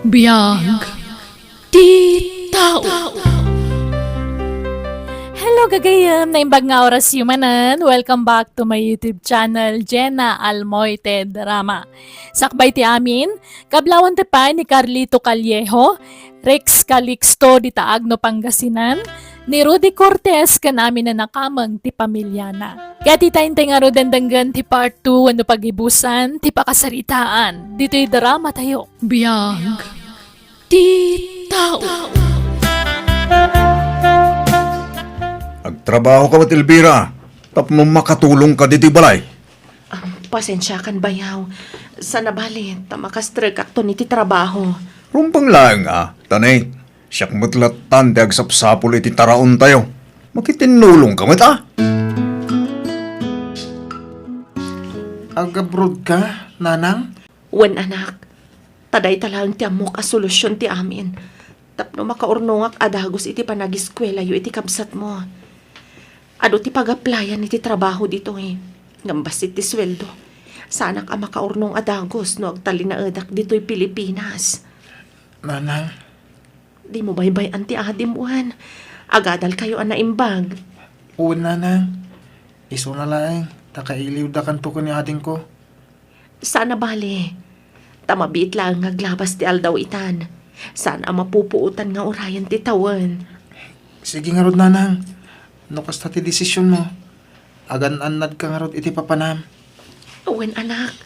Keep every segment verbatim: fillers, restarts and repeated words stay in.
Biag ti tao. Hello, gagayem! Naimbag nga oras yu manen. Welcome back to my YouTube channel, Jenna Almoite Drama. Sakbay ti amin, kablawanta pay ni Carlito Callejo, Rex Calixto dita Agno, Pangasinan, ni Rudy Cortez ken amin a nakameng ti pamilyana. Ket ita intay ngaruden denggen ti part two wenno pagibusan ti pakasaritaan ditoy drama tayo. Biag ti tao. Agtrabaho ka met, Elvira, tapno makatulong ka ditoy balay. Am, pasensiakan, bayaw. Sana bali, ta makastrekakton iti trabaho. Rumbeng laeng a, ta ne, siak met lattan ti agsapsapul iti taraontayo. Makitinnulong ka met a. Agabroad ka, nanang? Wen, anak. Ta dayta laeng ti ammok a solusion ti amin. Tapno makaurnongak a dagus iti panagiskuelayo iti kabsatmo. Adu ti pagaplayan iti trabaho ditoy, ngem bassit ti sueldo. Saanak a makaurnong a dagus no agtalinaedak ditoy Pilipinas. Nanang. Dimo baybay-an ti adim wen. Agadalkayo a naimbag. Wen, nanang. Isuna laeng, ta kailiwdakanto ken ni adingko. Sana bale. Ta mabiit laeng nga aglabas ti aldaw itan. Saan a mapupuotan nga urayen ti tawen. Sige ngarud, nanang. No kasta ti desisionmo, agan-annadka ngarud iti papanam. Wen, anak.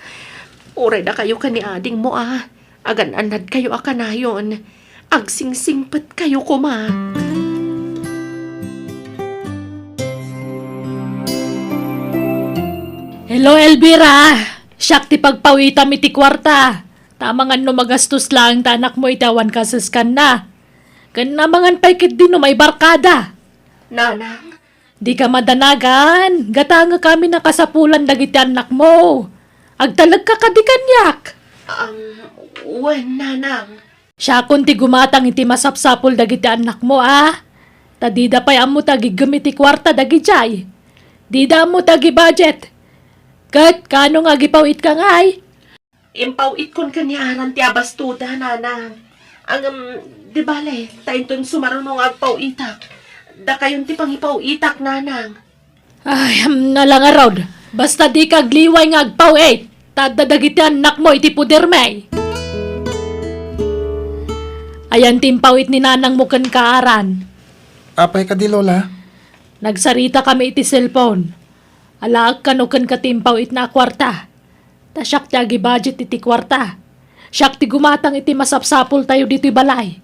Uray dakayo ken ni adingmo a. Agan-annadkayo a kanayon. Agsingsingpetkayo koma. Hello, Elvira. Siak ti pagpawitam iti kuarta. Ta amangan no magastos laeng ti anakmo iti awan kasaskanna. Ken amangan pay ketdi no maibarkada. Nanang. Dika madanagan, gatangek amin a kasapulan dagiti annakmo. Agtalekka kadi kaniak? Um, wen, nanang. Siakon ti gumatang iti masapsapul dagiti annakmo, a? Ta dida pay ammo ti agiggem iti kuarta dagidiay. Dida ammo ti agibudget. Ket kaano nga agipaw-itka ngay? Impaw-itkon ken ni Aran ti abastoda, nanang. Ngem, di bale, ta inton sumaruno nga agpaw-itak, dakayon ti pangipaw-itak, nanang. Ay, am, na la ngarud. Basta dika agliway nga agpaw-it, ta adda dagiti annakmo iti pudermi. Ayan ti impaw-it ni nanangmo kenka, Aran. Apay kadi, Lola? Nagsaritakami iti cellphone. Alaek kano kenka ti impaw-itna a kuarta. Ta siak ti agibudget iti kuarta. Siak ti gumatang iti masapsapultayo ditoy balay.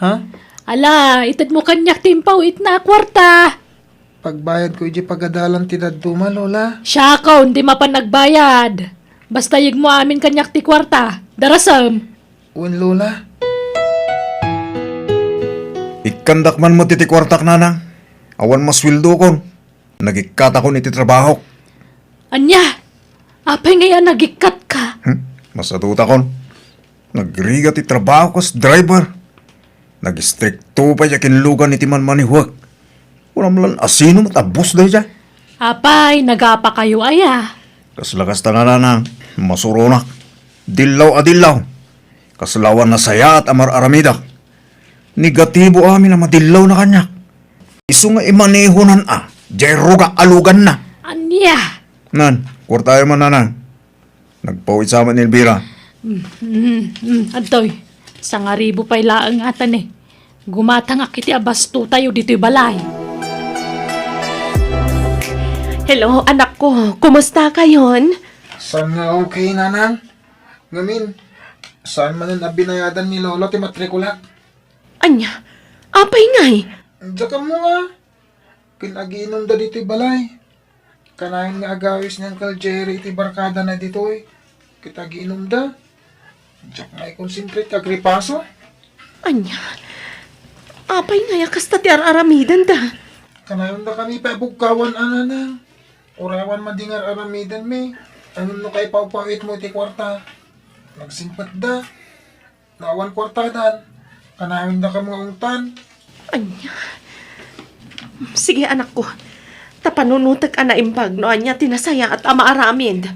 Ha? Ala, itedmo kaniak ti impaw-itna a kuarta. Pagbayadko idiay pagadalan ti dadduma, Lola. Siakon ti mapan agbayad. Basta yegmo amin kaniak ti kuarta. Darasem. Wen, Lola. Ikkandak man met iti kuartak, nanang. Awan masueldokon. Nagikkatakon iti trabahok. Ania? Apay ngay a nagikkatka? Hmm? Masadutakon. Nagrigat ti trabahok kas driver. Nagistrikto pay a kinlugan iti manmanihwek. Kunam lan a sino met a boss daydiay. Apay, nagapakayo aya? Kasla kasta, nanang, masuronak. Dillaw a dillaw. Kasla awan nasayaat a mar-aramidak. Negatibo amin a madillawna kaniak. Isu nga imanehonan a, diay ruga a luganna. Ania? Nan, kuartayo man, nanang. Nagpaw-it sa met ni Elvira. Mm, mm, mm, adtoy. Sangaribu pay laeng ngatan, e. Gumatangak iti abastotayo ditoy balay. Hello, anakko. Kumusta kayon? Saan nga okay, nanang? Ngamin, saan manen a binayadan ni Lolo ti matrikulak? Ania? Apay ngay? Diak ammo nga. Ken agiinumda ditoy balay. Kanayon nga agawis ni Uncle Jerry iti barkadana ditoy. Ket agiinumda. Diak nga i-concentrate ti agripaso. Ania? Apay ngay a kasta ti ar-aramidenda? Kanayondakami pay a bugkawan, nanang. Uray awan madi nga ar-aramidenmi. Ngem no kaipawpawitmo iti kuarta, nagsingpetda. No awan kuartadan, kanayondakami nga ungtan. Ania? Sige, anakko. Ta panunotek a naimbag no ania ti nasayaat a maaramid.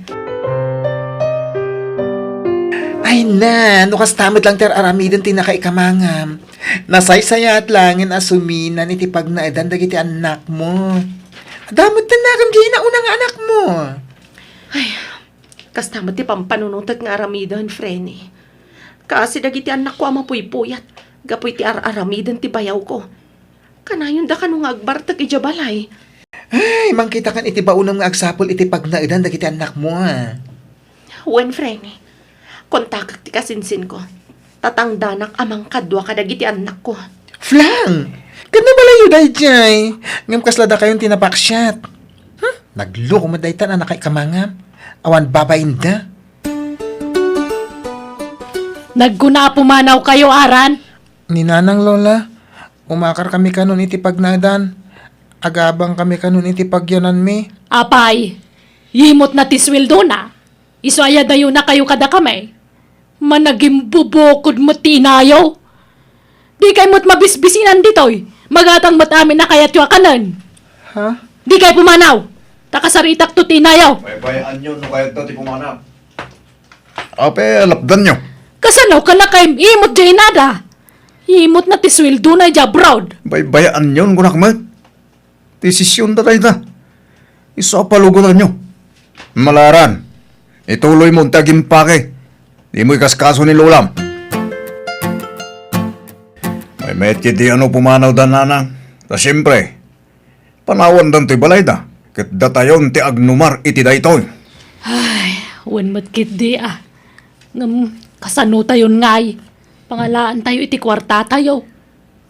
Ay na, no kasta met lang ti ar-aramiden ti nakaikamangam, nasaysayaat laengen a suminan iti pagnaedan dagiti annakmo. Adda met ti annakam diay nauna nga annakmo. Ay, kasta met ti pampanunotek nga aramiden, Frenny. Kaasi dagiti annakko a mapuypuyat gapu iti ar-aramiden ti bayawko. Kanayonda kano nga agbartek idiay balay. Ay, mangkitakan iti baonam nga agsapul iti pagnaedan dagiti annakmo, a. Wen, Frenny. Kontakek ti kasinsinko. Tatangdanak a mangkadua kadagiti annakko. Flang! Ket no balayyo daydiay, ngem kasla dakayon ti napaksiat. Hmm? Nagloko met dayta a nakaikamangam. Awan babainda. Nagkuna a pumanawkayo, Aran? Ni Nanang, Lola, umakarkami kanon iti pagnaedan. Agabangkami kanon iti pagyananmi. Apay, imutna ti suweldona. Isu aya dayonakayo kadakami? Managimbubukod met ti inayo. Dikay met mabisbisinan ditoy. Magatang met amin a kayatyo a kanen. Ha? Dikay pumanaw. Ta kasaritakto ti inayo. Baybay-anyo no kayatda ti pumanaw. Apay a lapdanyo? Kasano ka nakaim-imot diay inada? Imutna ti suweldona idiay abroad. Baybay-anyon, kunak met. Desisionda dayta. Isu a palugotanyo. Malaran, ituloymo ti agimpake. Dimo ikaskaso ni Lolam. Maymayat ketdi a no pumanawda, Nanang. Ta siempre, panawandan toy balayda, ket datayon ti agnumar iti daytoy. Ay, wen met ketdi a. Ngem kasanotayon ngay? Pangalaantayo iti kuartatayo.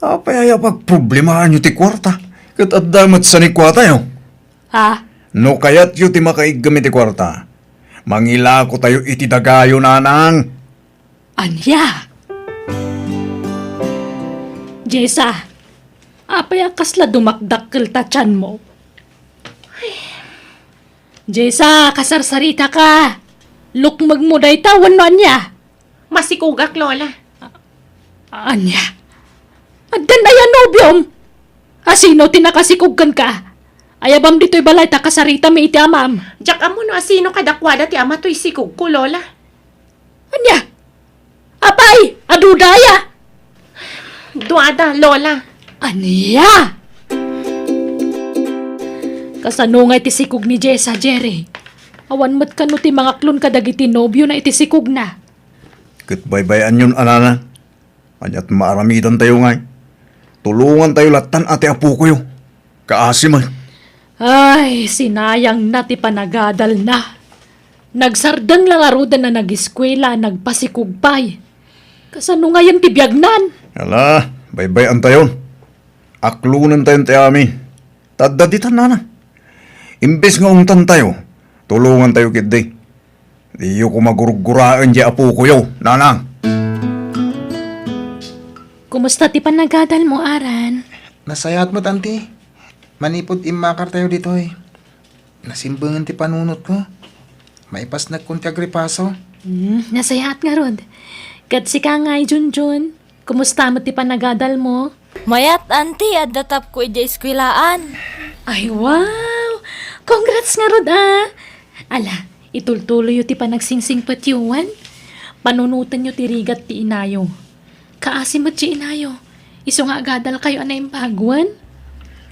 Apay aya pagproblemaanyo ti kuarta? Ket adda met sanikuatayo. Ha? No kayatyo ti makaiggem iti kuarta, mangilakotayo iti dagayo, Nanang. Ania? Jessa, apay a kasla dumakdakkel ta tianmo? Jessa, kasarsaritaka. Lukmegmo dayta wenno ania? Masikogak, Lola. Ania? Addan aya nobiom? Asino ti nakasikog kenka? Ayabam ditoy balay ta kasaritami iti amam. Diak ammo no asino kadakuada ti ama toy sikogko, Lola. Ania? Apay, adu daya? Duada, Lola. Ania? Kasano ngay ti sikog ni Jessa, Jerry? Awan met kano ti mangaklon kadagiti nobiona iti sikogna. Ket baybay-anyon a, Nanang. Aniat maaramidantayo ngay? Tulongantayo lattan a ti apokoyo. Kaasi met. Ay, sinayangna ti panagadalna. Nagsardeng la ngaruden a nagiskuela a nagpasikog pay. Kasano ngayen ti biagnan? Ala, baybay-antayon. Aklonentayon ti amin. Ta adda ditan, Nanang. Imbes nga ungtantayo, tulongantayo ketdi. Diyo koma gurguraen diay apokoyo, Nanang. Kumusta ti panagadalmo, Aran? Nasayaat met, Auntie. Manipud immakartayo ditoy, nasimbengen ti panunotko. Maipasnekon ti agripaso. Hmm, nasayaat ngarud. Ket sika ngay, Junjun? Kumusta met ti panagadalmo? Mayat, Auntie, adda tapko idiay eskuelaan. Ay, wow! Congrats ngarud, a! Ala, itultuloyyo ti panagsingsingpetyo, wen? Panunotenyo ti rigat ti inayo. Kaasi met ti inayo. Isu nga agadalkayo a naimbag, wen?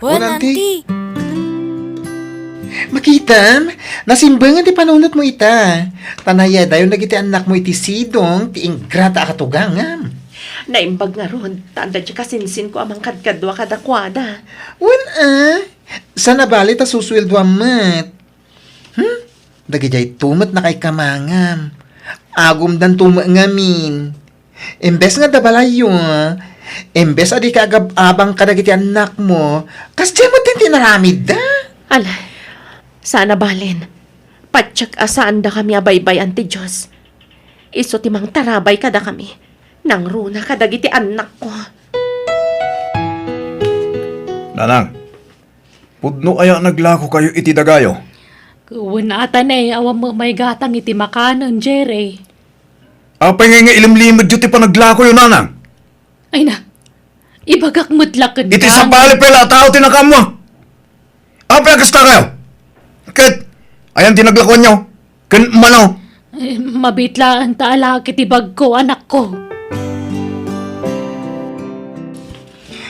Wen, Wen, Auntie. Auntie. Makitam, nasimbengan ti panunotmo ita. Ta nayadayon dagiti annakmo iti sidong ti ingrata a katugangam. Naimbag ngarud, ta adda ti kasinsinko a mangkadkadua kadakuada. Wen, a? Saan a bale ta susueldoam met. Hmm? Dagidiay to met nakaikamangam. Agumdan to met ngamin. Imbes nga adda balayyo, imbes a dika agab-abang kadagiti annakmo, kasdiay met ti inaramidda. Ala, saan a balen. Patiek a saandakami a baybay-an ti Dios. Isu ti mangtarabay kadakami. Nangruna kadagiti annakko. Nanang, pudno aya a naglakokayo iti dagayo? Wen, ata ne, awan met maigatang iti makanen, Jerry. Apay ngay nga ilimlimedyo ti panaglakoyo, Nanang? Ay na, ibagak met la kenka. Iti sabali pay la a tao ti nakaammo. Apay a kasta kayo? Ket, ayan ti naglakoanyo? Ken mano? Eh, mabiit laeng ta alaek iti bagko, anakko.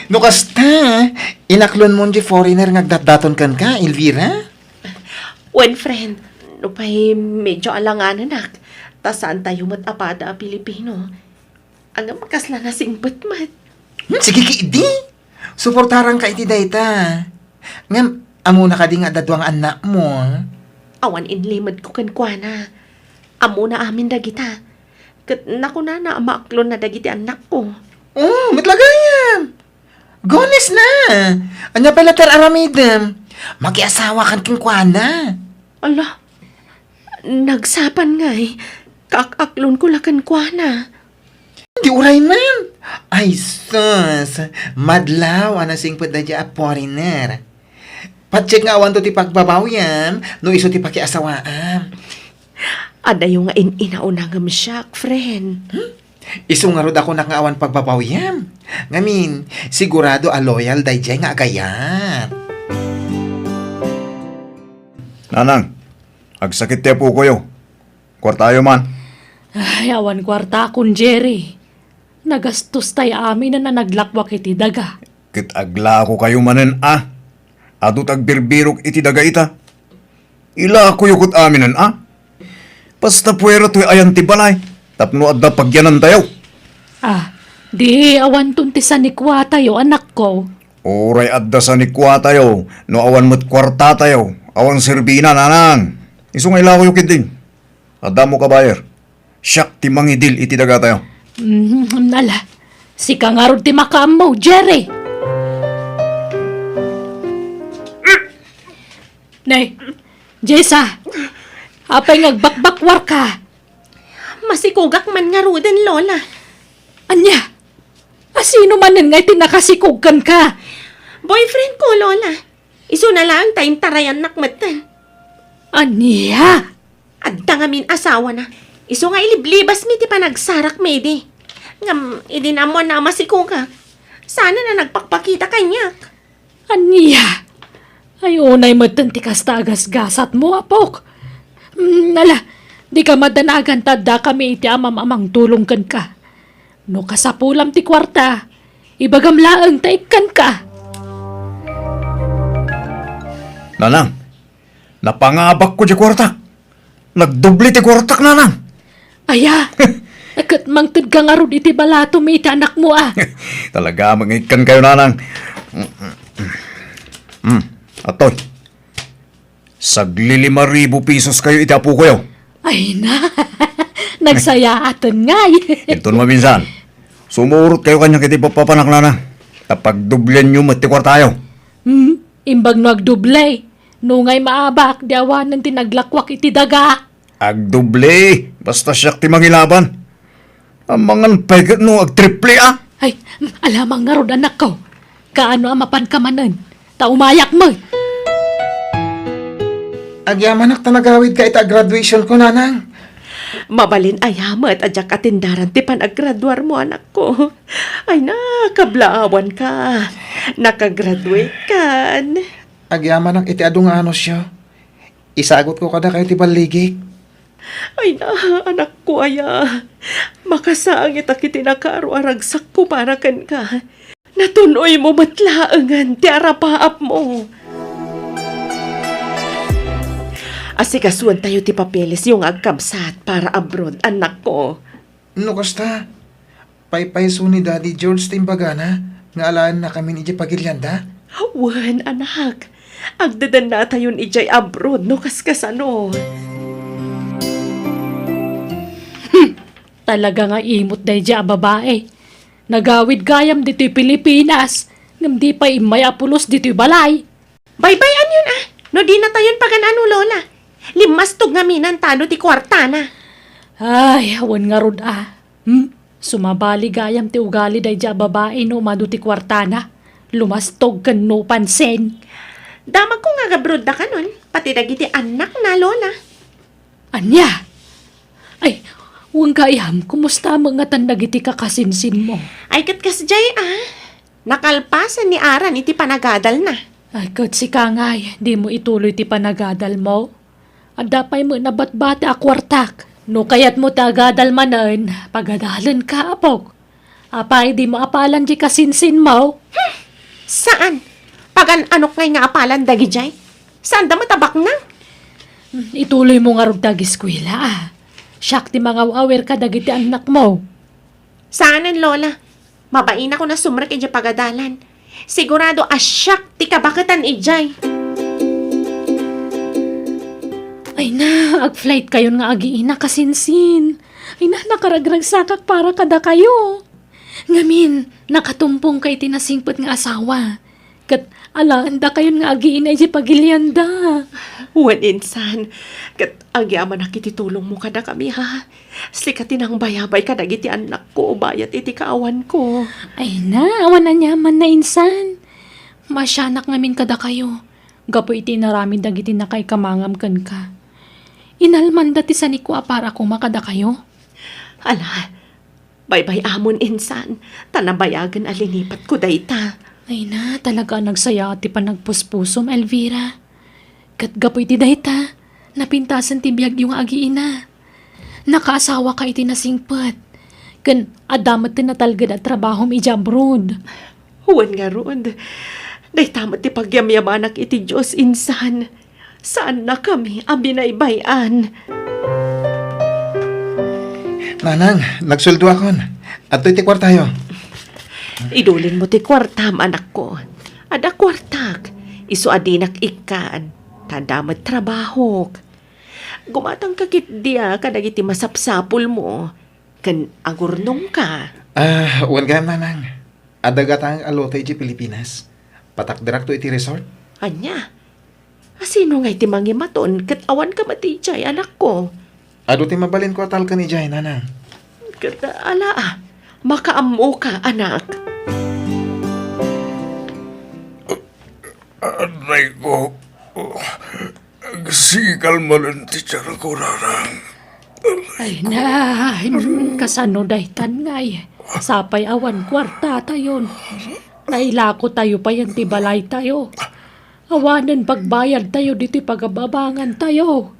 No kasta, inaklonmon diay foreigner nga agdatdaton kenka, Elvira? Wen, friend, nupay medyo alanganenak, ta saantayo met a pada a Pilipino. Ngem kasla nasingpet met. Hmm, sige ketdi. Suportaranka iti dayta. Ngem, ammona kadi nga adda dua nga annakmo? Awan inlimedko kenkuana. Ammona amin dagita. Ket nakunana a maaklonna dagiti annakko. Oh, met la gayam. Gones na. Ania pay latta ti aramidem? Makiasawakan kenkuana. Ala, nagsapan ngay, kaak-aklonko la kenkuana. Di uray man. Ay, sus. Madlaw a nasingpet daydiay a foreigner. Patsekka nga awanto ti pagbabawyam no isu ti pakiasawaam. Adayo nga in-inauna ngem siak, friend. Hmm? Isu ngarud a kunak nga awan pagbabawyam. Ngamin, sigurado a loyal daydiay nga agayat. Nanang, agsakit ti apokoyo. Kuartayo man. Ay, awan kuartakon, Jerry. Nagastostay aminen a naglakwak iti daga. Ket aglakokayo manen a. Adu ti agbirbirok iti daga ita. Ilakoyo ket aminen a. Basta puertoy ayan ti balay tapno adda pagyanantayo. Ah, di awanton ti sanikuatayo, anakko. Uray adda sanikuatayo, no awan met kuartatayo, awan serbina, nanang. Isu nga ilakoyo ketdin. Adda ammo ka buyer. Siak ti mangidil iti dagatayo. Mhm, ala. Sika ngarud ti makaammo, Jerry. Nay, Jessa, apay nga agbakbakwarka? Masikogak man ngaruden, Lola. Ania? A sino manen nga iti nakasikog kenka? Boyfriend ko, Lola. Isuna laeng ta intarayannak metten. Ania? Adda ngamin asawana. Isu nga iliblibasmi ti panagsarakmi idi. Ngem idi naammoanna a masikogak, saanen a nagpakpakita kaniak. Ania? Ay, unay metten ti kasta a gasgasatmo, apok. Mm, ala, dika madanagan ta addakami iti amam-amang tulong kenka. No kasapulam ti kuarta, ibagam laeng ta ikkanka. Nanang, napangabakko ti kuartak. Nagdoble ti kuartak, nanang. Aya, ket mangtedka ngarud iti balatom iti anakmo, a. Talaga, mangikkankayo, nanang. Mm, atoy. Saglilima ribu pesos kayo iti apokoyo. Ay na, nagsayaaten ngay. Inton maminsan, sumurot kayo kaniak iti papanak, nanang. Ta pagdoblenyo met ti kuartayo. Hmm, imbag no agdoble. Nungay maabak, di awanen ti naglakwak iti daga. Agdoble, basta siak ti mangilaban. Amangan pay ket no agtriple, a? Ay, alamang ngarud, anakko. Kaano a mapanka manen? Ta umayak met. Agyamanak ta nagawidka iti graduation ko, nanang. Mabalin aya met a diak atendaran ti panagraduarmo, anakko. Ay na, kablaawanka. Nakagraduate kan. Agyamanak iti adu nga anusyo. Isagutko kadakayo ti balligik. Ay na, anakko aya. Makasaang itak iti nakaaro a ragsakko para kenka. Natun-oymo met laengen ti arapaapmo. Asikasuentayo ti papelesyo nga agkabsat para abroad, anakko. No kasta, paypayso ni Daddy George ti imbagana nga alaennakamin idiay pagilianda? Wen, anak. Agdadannatayon idiay abroad no kaskasano. Hmm, talaga nga imot daydiay a babai. Nagawid gayam ditoy Pilipinas, ngem di pay immay a pulos ditoy balay. Baybay-anyon a, no dinatayon pagan-ano, Lola. Limmastog ngamin ta adu ti kuartana. Ay, awan ngarud a. Hmm? Sumabali gayam ti ugali daydiay a babai no umadu ti kuartana. Lumastog ken no pansin. Damagko nga agabroad dakanon, pati dagiti annakna, Lola. Ania? Ay, wen gayam, kumusta met ngatan dagiti kakasinsinmo? Ay, ket kasdiay a. Nakalpasan ni Aran iti panagadalna. Ay, ket sika ngay, dimo ituloy ti panagadalmo? Adda pay met nabatbati a kuartak. No kayatmo ti agadal manen, pagadalenka, apok. Apay, dimo apalan diay kasinsinmo? Saan? Pagan-anok ngay nga apalan dagidiay? Saanda met a baknang? Hmm, ituloymo ngarud ti ageskuela, a. Siak ti mangaw-awir kadagiti annakmo. Saanen, Lola. Mabainakon a sumrek idiay pagadalan. Sigurado a siak ti kabaketan idiay. Ay na, agflightkayon nga agiina, kasinsin. Ay na, nakaragragsakak para kadakayo. Ngamin, nakatumpongka iti nasingpet nga asawa. Ket alaendakayon nga agiina idiay pagilianda. Wen, insan, ket agyamanak iti tulongmo kadakami, ha? Sika ti nangbayabay kadagiti annakko bayat iti kaawanko. Ay na, awan aniamanna, insan. Maasianak ngamin kadakayo, gapu iti inaramid dagiti nakaikamangam kenka. Inalmanda ti sanikua a para koma kadakayo. Ala, baybay-amon, insan, ta nabayagen a linipatko dayta. Ay na, talaga a nagsayaat ti panagpuspusom, Elvira. Ket gapu iti dayta, napintasen ti biagyo nga agiina. Nakaasawaka iti nasingpet, ken adda met ti natalged a trabahom idiay abroad. Wen ngarud, dayta met ti pagyamyamanak iti Dios, insan. Saannakami a binaybay-an. Nanang, nagsueldoakon. Adtoy ti kuartayo. Idulinmo ti kuartam, anakko. Adda kuartak. Isu a dinak ikkan, ta adda met trabahok. Gumatangka ketdi a kadagiti masapsapulmo, ken agurnongka. Ah, wen gayam, Nanang. Adda gatangek a lote idiay Pilipinas. Patakderakto iti resort. Ania? Asino ngay ti mangimaton ket awanka met idiay, anakko? Adu ti mabalinko a talken idiay, Nanang. Ket ala, makaammoka, anak. Adayko, agsikal manen ti tiarko, Nanang. Ay na, kasano daytan ngay? Sapay awan kuartatayon. Nailakotayo payen ti balaytayo. Awanen pagbayadtayo ditoy pagababangantayo.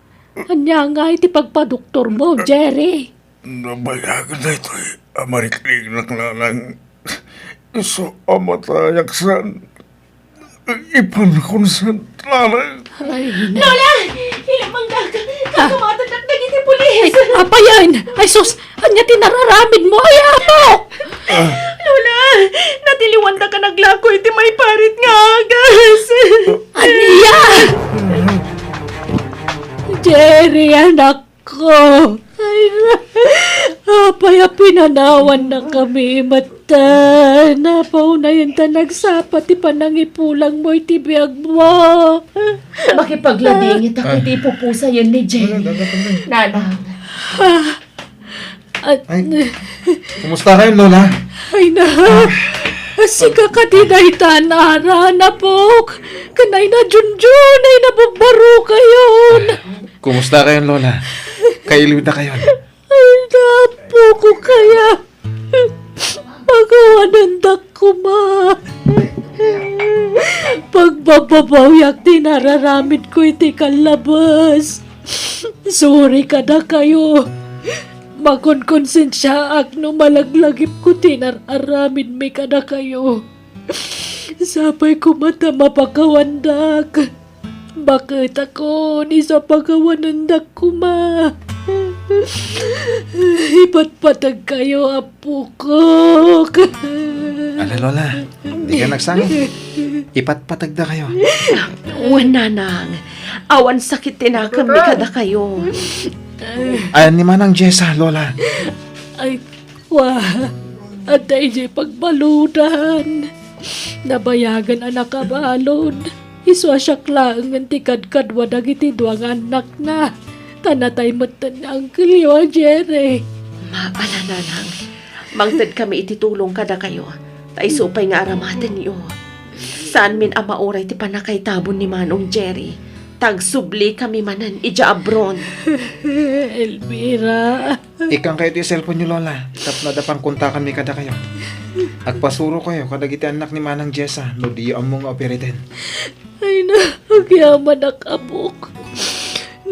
Ania ngay ti pagpadoktormo, Jerry? Nabayagen daytoy a marikningnak, Nanang. Isu a matayak saan, ipankon saan, Nanang. Ay, na- Lola! Ilamangga! Kakamatannak dagiti pulis! Ay, apayen! Ay, sus! Ania ti nararamidmo? Ay, apo! Lola! Natiliwandaka naglako iti maiparit nga agas! Ania? Jerry, anak ko. Ay, apay a pinanawannakami met? Napaunayenta nagsapa ti panangipulangmo iti biagmo. Makipagladingitak iti ipupusayen ni Jenny. Nanang. Ah, at Ay, kumustakayon, Lola? Ay na, sika kadi daytan, ara, napok. Kanay na, Junjun, ay nababaro kayon. Kumustakayon, Lola? Kailwidakayon? Ay, napo ko kaya. Pagawanandak koma. Pagbababawiak ti nararamidko iti kallabes. Sorry kadakayo. Makonkonsensiaak no malaglagipko ti nar-aramidmi kadakayo. Sapay koma ta mapakawandak. Baketakon, isu a pakawanendak koma. Ipatpategkayo, apokok. Ala, Lola, dika nagsangit. Ipatpategdakayo. Wen, Nanang. Awan sakit ti nakemmi kadakayo. Ay, ni Manang Jessa, Lola. Ay, wa, adda idiay pagbaludan. Nabayagen a nakabalud. Isu a siak laengen ti kadkadua dagiti dua nga annakna. Ta natay metten ni Angkelyo a Jerry. Maala, Nanang. Mangtedkami iti tulong kadakayo. Ta isu pay nga aramatenyo. Saanmin a mauray ti pannakaitabon ni Manong Jerry. Ta agsublikami manen idiay abroad. Elvira. Ikkankayo ti cellphone-yo, Lola, tapno adda pangkontakanmi kadakayo. Agpasurokayo kadagiti annak ni Manang Jessa no diyo ammo nga upiriten. Ay na, agyamanak, apok.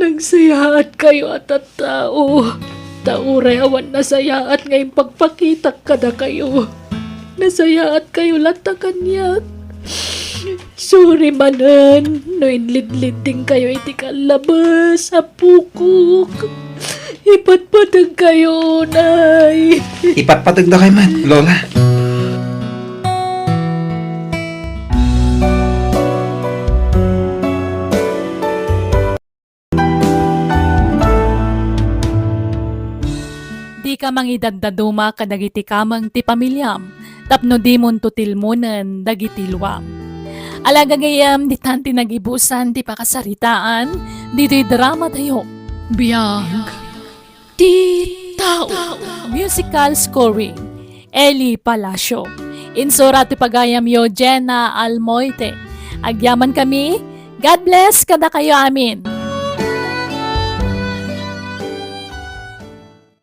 Nagsayaat kayo a tattao. Ta uray awan nasayaat nga impagpakitak kadakayo, nasayaat kayo latta kaniak. Sorry manen no inlidlidding kayo iti kallabes a pukok. Ipatpateg kayo, Nay. Ipatpateg da kay met, Lola. Dika mangidaddaduma kadagiti kameng ti pamiliam tapno dimonto tilmonen dagiti luam. Ala gagayyem, ditan ti nagibusan ti pakasaritaan ditoy dramatayo. Biag ti tao. Musical scoring, Eli Palacio. Insura ti pagayamyo, Jenna Almoite. Agyaman kami. God bless kadakayo amin.